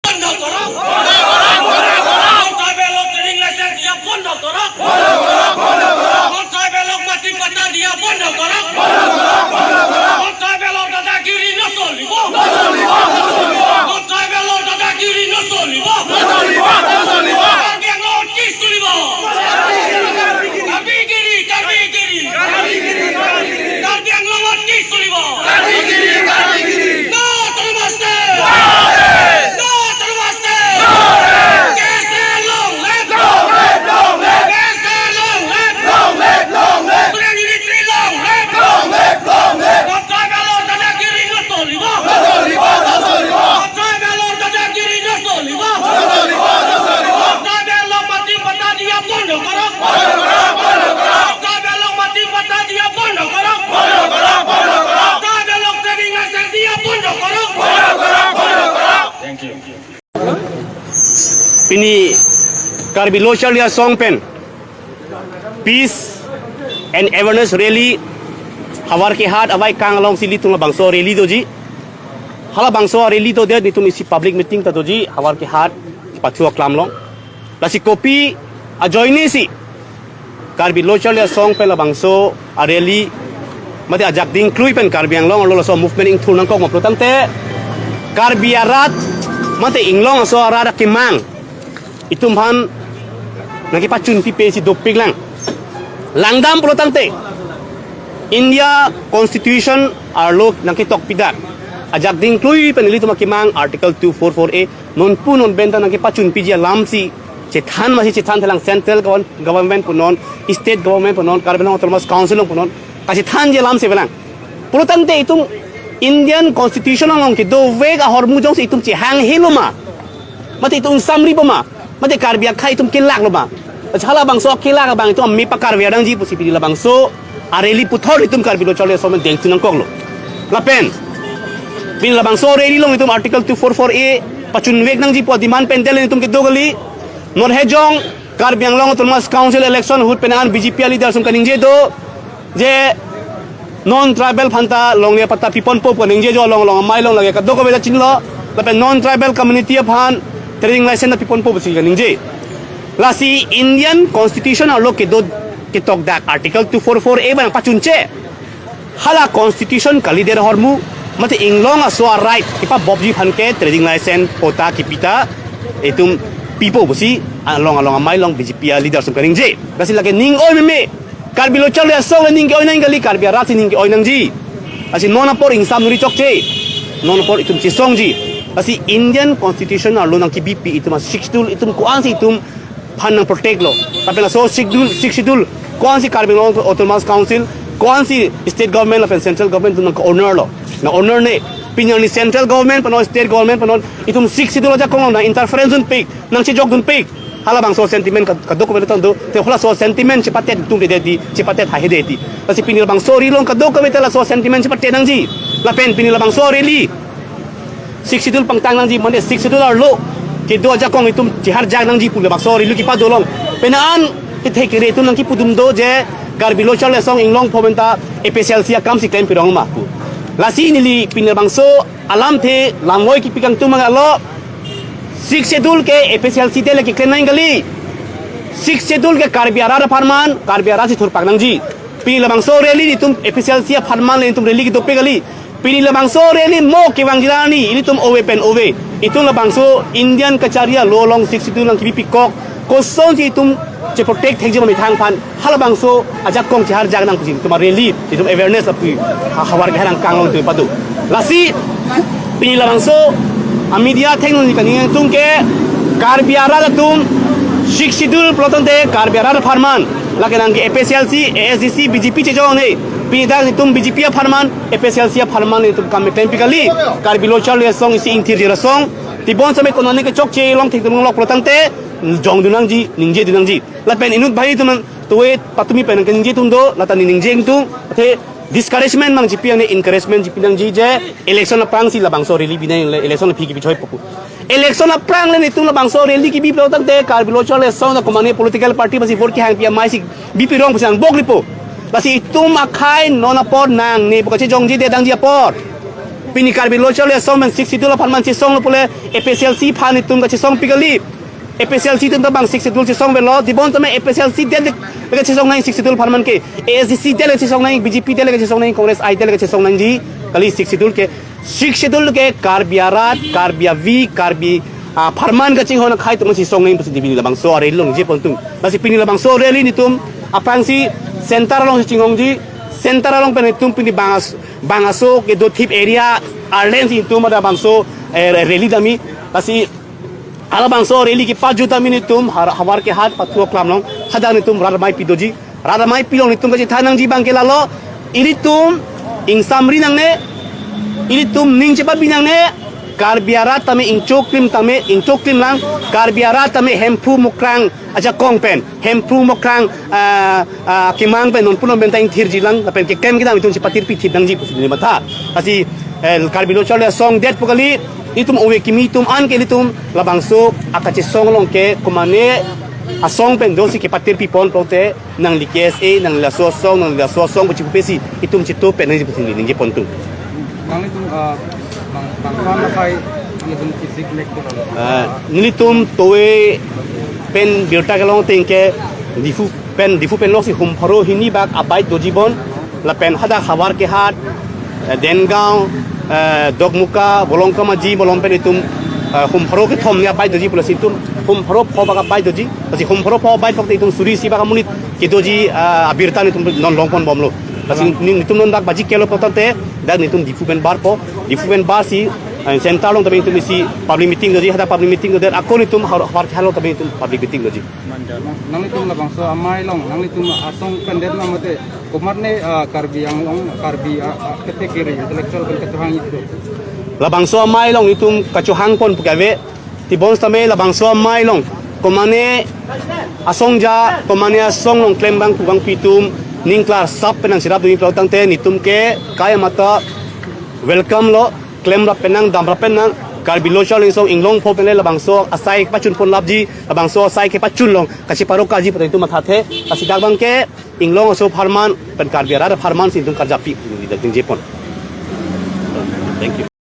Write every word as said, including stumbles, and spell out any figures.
বন্ধ করো। Non-tribal-ক training license দিয়া বন্ধ করো। Non-tribal-ক মাটি পাট্টা দিয়া বন্ধ করো। Non-tribal-র দাদাগিরি নচলিব। Non-tribal-র দাদাগিরি নচলিব। কাৰ্বি আংলঙত কি চলিব? কাৰ্বিগিৰি, কাৰ্বিগিৰি। কাৰ্বি আংলঙত কি চলিব? No autonomous state! No autonomous state! K S A long live! K S A long live! Student unity long live! Non-tribal-ৰ দাদাগিৰি নচলিব। Non-tribal-ৰ দাদাগিৰি নচলিব। Non-tribal-ক মাটি পাট্টা দিয়া বন্ধ করো। Non-tribal-ক মাটি পাট্টা দিয়া বন্ধ করো। Non-tribal-ক training license দিয়া বন্ধ করো। Thank you. Pini Karbi Lo Charli Asong pen Peace and Awareness Rally Howraghat Awaikang alongsi ilitum labangso rally doji. Halabangso rally dodet nelitum isi public meeting ta doji Howraghat pathu aklam along. Lasi kopi ajoinesi Karbi Lo Charli Asong pen labangso a-rally mate ajak dingklui pen Karbi Anglong arlo laso movement ingthur nangkok ma pulo tangte, Karbi arat mate inglong aso arat akemang itum aphan nangkepachun pipe si dopik lang. Langdam pulo tangte, India Constitution arlo nangketok pidak ajak dingklui pen ilitum akemang Article two four four A nonpu non pen ta nangkepachun piji alamsi chethan masi chethan thelang, central govern-, government punon, state government punon, Karbi Anglong Autonomous Council along punon, kachethanji alam si avelang. Pulo tangte itum Indian Constitution along kedovek ahormu jongsi itum chehang helo ma, mate itum samri po ma, mate Karbi akhei itum kelak lo ma. Halabangso kelak abang itum amei pakarve nangji pusi pini labangso a-rally puthot itum Karbi Lo Charli Asong pen dengthu nangkoklo. Lapen pini labangso rally along itum Article two four four A pachunvek nangji pu demand pen delen itum kedo kali. Norhejong Karbi Anglong Autonomous Council election ahut pen an B J P a-leader atum kaningje do je non-tribal aphanta longle patta piponpo pu kaningje jo, along along amei along lake kadokave ta chinilo, lapen non-tribal community aphan training license ta piponpo pusi kaningje. Lasi Indian Constitution arlo kedo ketok dak Article two four four A abang pachunche. Hala Constitution kalidet ahormu, mate inglong aso a-right kepabopji aphan ke training license patta kipi ta itum pipo pusi along along amei along B J P a-leader atum kaningje. Lasi lake ning oi meme, Karbi Lo Charli Asong le ning ke-oi nang kali, Karbi arat si ning ke-oi nangji. Lasi non apor ingsam nuri chokche, non apor itum chesongji. Lasi Indian Constitution arlo nangkebipi itum a-Sixth Schedule itum ko-ansi itum aphan nang protect lo. Lapen laso Sixth Schedule, Sixth Schedule ko-ansi Karbi Anglong Autonomous Council, ko-ansi state government lapen central government atum nang ke-honor lo. Nang honor ne, pini arni central government punon, state government punon, itum Sixth Schedule ajakong along nang interference dunpik, nang chejok dunpik. Halabangso sentiment ka-, kadokave ta do, te halaso sentiment chepatet tumre det di, chepatet haihe det di. Lasi pini labangso rally along kadokave ta laso sentiment chepatet nangji. Lapen pini labangso rally Sixth Schedule pangtang nangji, mane Sixth Schedule arlo kedo ajakong itum cheharjak nangji pu labangso rally kepado along. Penang an kethe kere itum nangkipudum do je Karbi Lo Charli Asong inglong pho pen ta A P H L C akam si klem pirong ma pu. Lasi neli pini labangso alamthe lamvoi kipi kangtung mang alo, Sixth Schedule ke A P H L C te le keklem nang kali. Sixth Schedule ke Karbi arat apharman, Karbi arat si thurpak nangji. Pini labangso rally itum A P H L C apharman le itum rally kedopik kali. Pini labangso rally mo kevang jiran ni, ilitum ove pen ove. Itum labangso Indian kachari a-law along Sixth Schedule nangkebipi kok, kosonsi itum cheprotect thekji ma methang aphan, halabangso ajakong cheharjak nang pusi itum a-rally, itum awareness lapu ha-, Howraghat angkang along itum pado. Lasi pini labangso a-media athengno neli kaning kangtung ke, Karbi arat atum Sixth Schedule pulo tangte Karbi arat apharman, lake nang ke A P H L C, A S D C, B J P chejong ne. Pini dak itum B J P apharman, A P H L C apharman itum kam klempik kali. Karbi Lo Charli Asong isi ingthirji rasong, tibon same konane kechokche along thekdun lok pulo tangte jongdun nangji, ningjedun nangji. Lapen inut bhai atum, tuwe patumi pen nang kaningje atum do, lata neli ningje atum, athe discouragement mang chipi ang ne encouragement chipi nangji je election aphrangsi labangso rally binai le election aphi kipi choi poku. Election aphrang le netum labangso rally kibi pulo tangte Karbi Lo Charli Asong na komane political party masi vote kehang pi amei si bipi rong pusi nang bok lipo. Lasi itum akhei non apor nangne pu kachejongjedet nangji apor. Pini Karbi Lo Charli Asong pen Sixth Schedule apharman chesonglo pule A P H L C aphan itum kachesongpi kali. A P H L C atum ta bang Sixth Schedule chesong avelo, tebon tame A P H L C det le kachesong nang Sixth Schedule apharman ke, A S D C det le kachesong nang, B J P det le kachesong nang, Congress I det le kachesong nangji kali Sixth Schedule ke. Sixth Schedule ke Karbi arat, Karbi avi, Karbi, ah, apharman kachinghon akhei atum chesong nang pusi pini labangso a-rally along ningje pon tum. Lasi pini labangso a-rally netum aphrangsi center alongsi chinghongji, center along pen netum pini bang as-, bang aso kedo thip area arleng si netum ada bangso, eh, rally damji. Lasi halabangso a-rally kepajut damji netum har-, Howraghat pathu aklam along, hadak netum rat amei pi doji. Rat amei pi along netum kachethan nangji abang ke lalo, ilitum ingsamri nangne, ilitum ning chepabi nangne, Karbi arat tame ingchoklim tame, ingchoklim lang, Karbi arat tame Hemphu Mukrang ajakong pen, Hemphu Mukrang, ah, ah, kemang pen non punon pen ta ingthirji lang, lapen keklem kedam itum chepatirpi thip nangji pusi neli matha. Lasi, eh, Karbi Lo Charli Asong det pu kali, itum ove kimi atum an ke ilitum labangso akachesong along ke komane asong pen dosi kepatirpi pon pulote nangli K S A, nangli laso asong, nangli laso asong pu chipupe si itum cheto pen nangji pusi neli ningje pon tum. Nanglitum, ah, bang, bang, bang, bang, akhei, nanglitum kisik mek tu kalau. Ah, nelitum towe pen birta kelong ateng ke Diphu pen, Diphu pen loksi hum pharo hini bak abike doji bon, lapen hadak Howraghat, eh, Dengaon, eh, Dokmoka, Bolongkamaji, malom pen itum, eh, hum pharo kethom ni abike doji pu, lasi itum hum pharo pho bak abike doji, lasi hum pharo pho abike pulote itum suri isi bak amonit kedoji, eh, abirta netum non long pon bomlo. Lasi ni-, netum non dak baji kelo pulote dak netum Diphu pen barpo, Diphu pen barsi, eh, center along tame itum isi public meeting doji, hadak public meeting dodet, ako netum Howraghat along tame itum public meeting doji. Nang-, nanglitum labangso amei along, nanglitum asong pen det ma mate, komatne, ah, Karbi Anglong, Karbi, ah, ah, category, intellectual pen kachohang itum? Labangso amei along itum kachohang pon pu ke ave, tebon tame labangso amei along komane asong ja, komane asong along klem abang pu abang pi atum ning klarsap pen nangcherap dunji pulo tangte netum ke kaike mata welcome lo, klemrap pen nang, damrap pen nang, Karbi Lo Charli Asong inglong pho pen le labangso asai kepachun pon lapji, labangso asai kepachun along kacheparo kaji pu ta itum mathathe, lasi dak abang ke inglong aso apharman pen Karbi arat apharman si itum karjappi, neli dak ningje pon. Thank you.